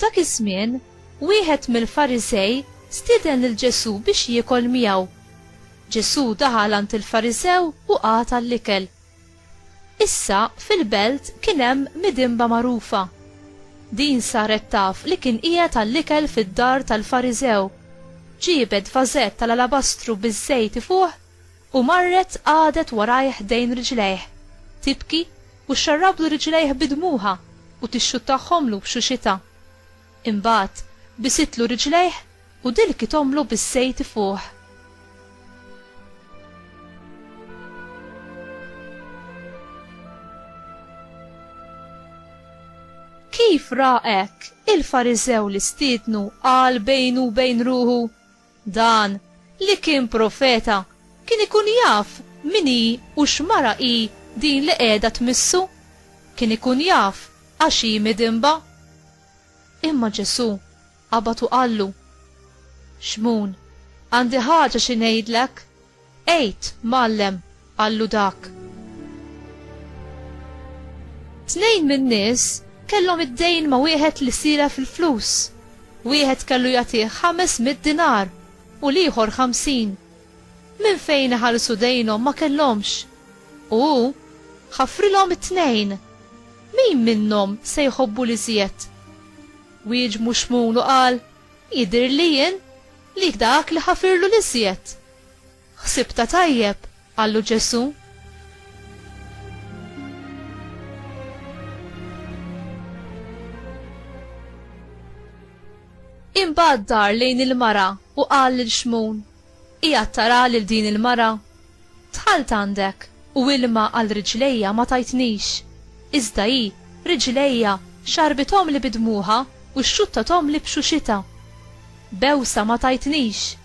Dak iż-żmien, wieħed mill-Fariżej stieden lil Ġesù biex jiekol miegħu. Ġesù daħal għand il-Fariżew u qagħad għall-ikel. Issa fil-belt kien hemm midinba magħrufa. Din saret taf li kien qiegħed għall-ikel fid-dar tal-Fariżew. Ġiebet vażett tal-alabastru biż-żejt ifuħ u marret qagħdet warajh ħdejn riġlejh, tibki u xxarrablu riġlejh bi dmugħha u tixxuttahomlu b'xuxitha. Imbagħad bisitlu riġlejh u dilkithomlu biż-żejt ifuħ. Kif ra hekk, il-Fariżew li stiednu qal bejnu u bejn ruħu, Dan, li kien profeta, kien ikun jaf min hi u x'mara hi din li qiegħda tmissu. Kien ikun jaf għax hi midinba. Imma Ġesù qabad u qallu, Xmun, għandi ħaġa xi ngħidlek. Għid, Mgħallem, qallu dak. Tnejn min-nies kellhom id-dejn ma' wieħed li silef il-flus. Wieħed kellu jagħtih 500 dinar u l-ieħor 50. Minn fejn iħallsu dejnhom ma kellhomx. U hu ħafrilhom it-tnejn. Min minnhom se jħobbu l-iżjed? Wieġbu Xmun u qal, Jidhirli jien li dak li ħafirlu l-iżjed. Ħsibtha tajjeb, qallu Ġesù. Imbagħad dar lejn il-mara u qal lil Xmun, Qiegħed tara lil din il-mara? Dħalt għandek u ilma għal riġlejja ma tajtnix, iżda hi, riġlejja, xarrbithomli bi dmugħha u xxuttathomli b'xuxitha. Bewsa ma tajtnix,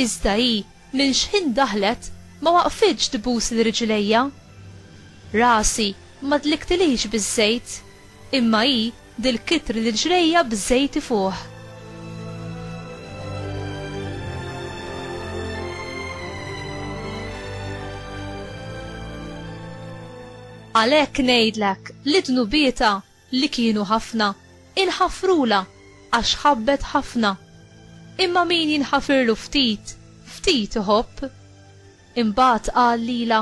iżda hi, minn xħin daħlet, ma waqfitx tbus 'il riġlejja. Rasi ma dliktilix biż-żejt, imma hi dilkitli riġlejja b'żejt ifuħ. Għalhekk ngħidlek li dnubietha li kienu ħafna, inħafrulha għax ħabbet ħafna. Imma min jinħafirlu ftit, ftit iħobb. Imbagħad qal lilha,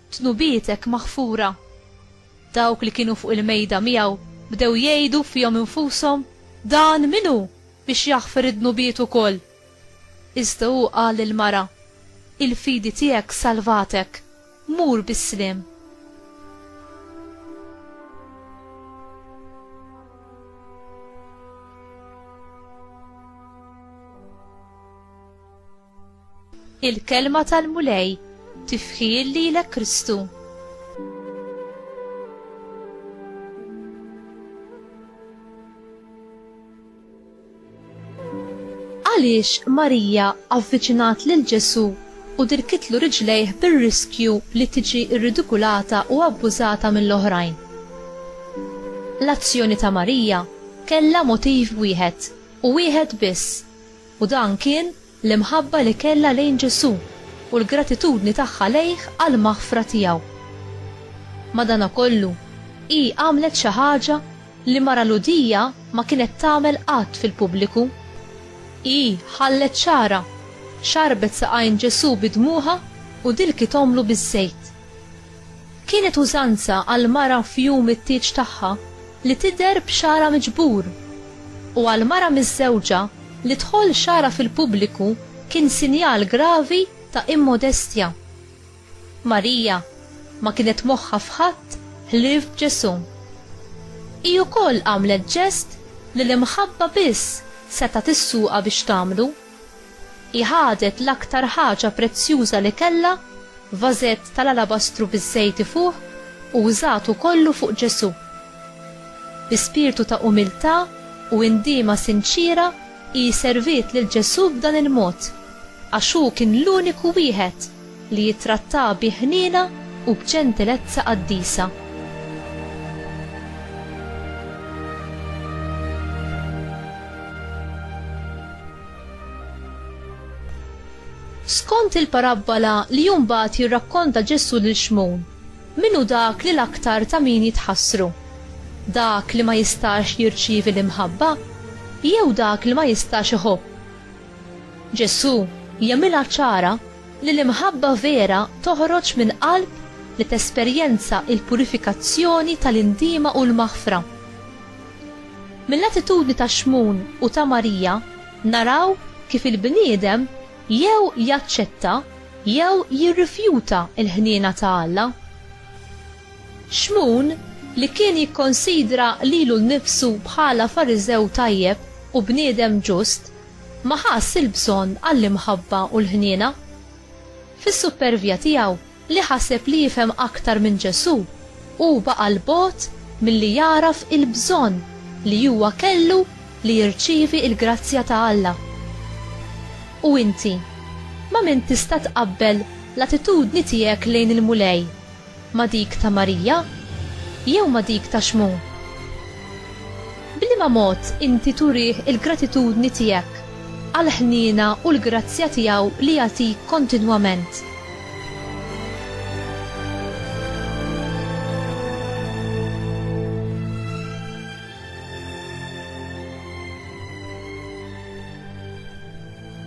Dnubietek maħfura. Dawk li kienu fuq il-mejda miegħu bdew jgħidu fihom infushom, Dan min hu biex jaħfer id-dnubiet ukoll? Iżda hu qal lill-mara, Il-fidi tiegħek salvatek, mur bis-sliem. Il-Kelma tal-Mulej, tifħir lilek Kristu. Għaliex Marija avviċinat lil Ġesù u dirkitlu riġlejh bir-riskju li tiġi rridikulata u abbużata mill-oħrajn? L-azzjoni ta' Marija kellha motiv wieħed u wieħed biss, U dan kien l-imħabba li kellha lejn Ġesù u l-gratitudni tagħha lejh għall-maħfra tiegħu. Madankollu, hi għamlet xi ħaġa li mara Lhudija ma kienet tagħmel qatt fil-pubbliku. Hi ħallet xagħarha, xarrbet saqajn Ġesù bi dmugħha u dilkithomlu biż-żejt. Kienet użanza għal mara f'jum it-tieġ tagħha li tidher b'xagħarha miġbur, u għal mara miżżewġa li tħoll xagħarha fil-pubbliku kien sinjal gravi ta' immodestja. Marija ma kienet moħħha f'ħadd ħlief f'Ġesù. Hi wkoll għamlet ġest li l-imħabba biss setgħet issuqha biex tagħmlu. Hi ħadet l-aktar ħaġa prezzjuża li kellha, vażett tal-alabastru biż-żejt ifuħ, u wżatu kollu fuq Ġesù. Bi spirtu ta' umiltà u indiema sinċiera hi serviet lil Ġesù b'dan il-mod, għax hu kien l-uniku wieħed li jittrattaha bi ħniena u b'ġentilezza qaddisa. Skont il-parabbola li mbagħad jirrakkonta Ġesù lil Xmun, min hu dak li l-aktar ta' min jitħassru? Dak li ma jistax jirċievi l-imħabba? jew dak li ma jistax iħobb? Ġesù jagħmilha ċara li l-imħabba vera toħroġ minn qalb li tesperjenza l-purifikazzjoni tal-indiema u l-maħfra. Mill-attitudni ta' Xmun u ta' Marija naraw kif il-bniedem jew jaċċetta jew jirrifjuta l-ħniena ta' Alla. Xmun, li kien jikkonsidra lilu nnifsu bħala Fariżew tajjeb u bniedem ġust, ma ħass il-bżonn għall-imħabba u l-ħniena. Fis-suppervja tiegħu li ħaseb li jifhem aktar minn Ġesù, hu baqa' 'l bogħod milli jagħraf il-bżonn li huwa kellu li jirċievi l-grazzja ta' Alla. U inti, ma' min tista' tqabbel l-attitudni tiegħek lejn il-Mulej? Ma' dik ta' Marija jew ma' dik ta' Xmun? B'liema mod inti turih il-gratitudni tiegħek għall-ħniena u l-grazzja tiegħu li jagħtik kontinwament?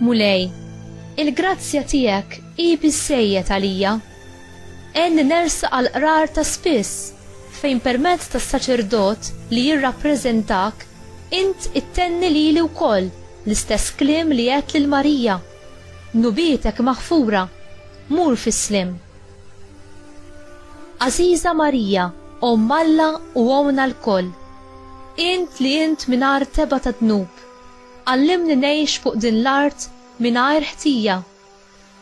Mulej, il-grazzja tiegħek hi biżżejjed għalija. Għenni nersaq għall-qrar ta' spiss, fejn permezz tas-saċerdot li jirrappreżentak, int ittenni lili wkoll l-istess kliem li għedt lil Marija, Dnubietek maħfura, mur fis-sliem. Għażiża Marija, Omm Alla u Ommna lkoll, int li int mingħajr tebgħa ta' dnub, għallimni ngħix fuq din l-art mingħajr ħtija.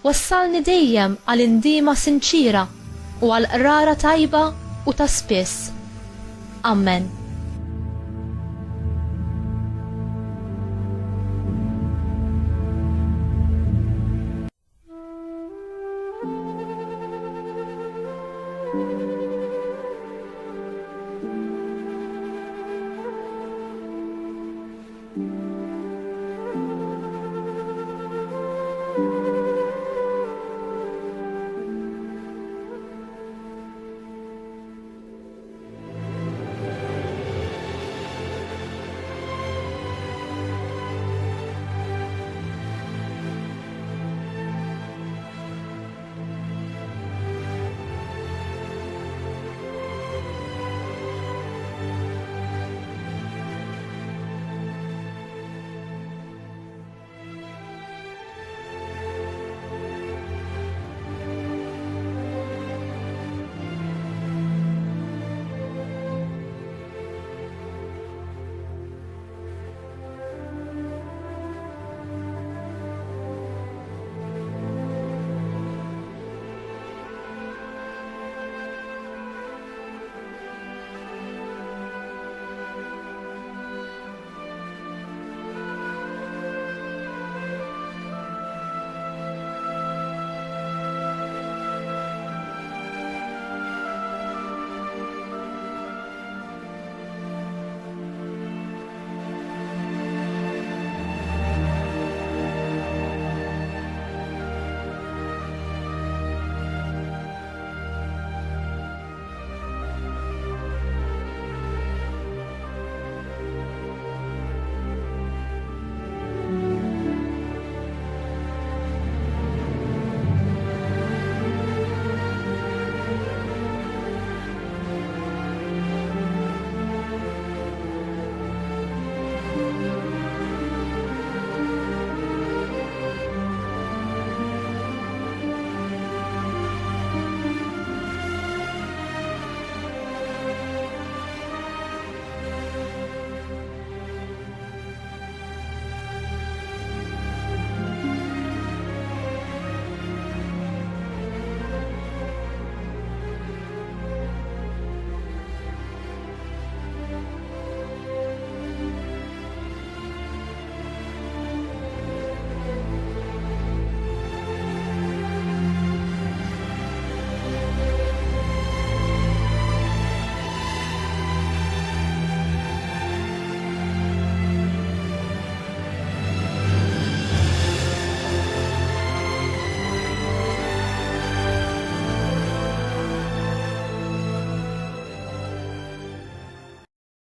Wassalni dejjem għal indiema sinċiera u għal qrara tajba u ta' spiss. Ammen.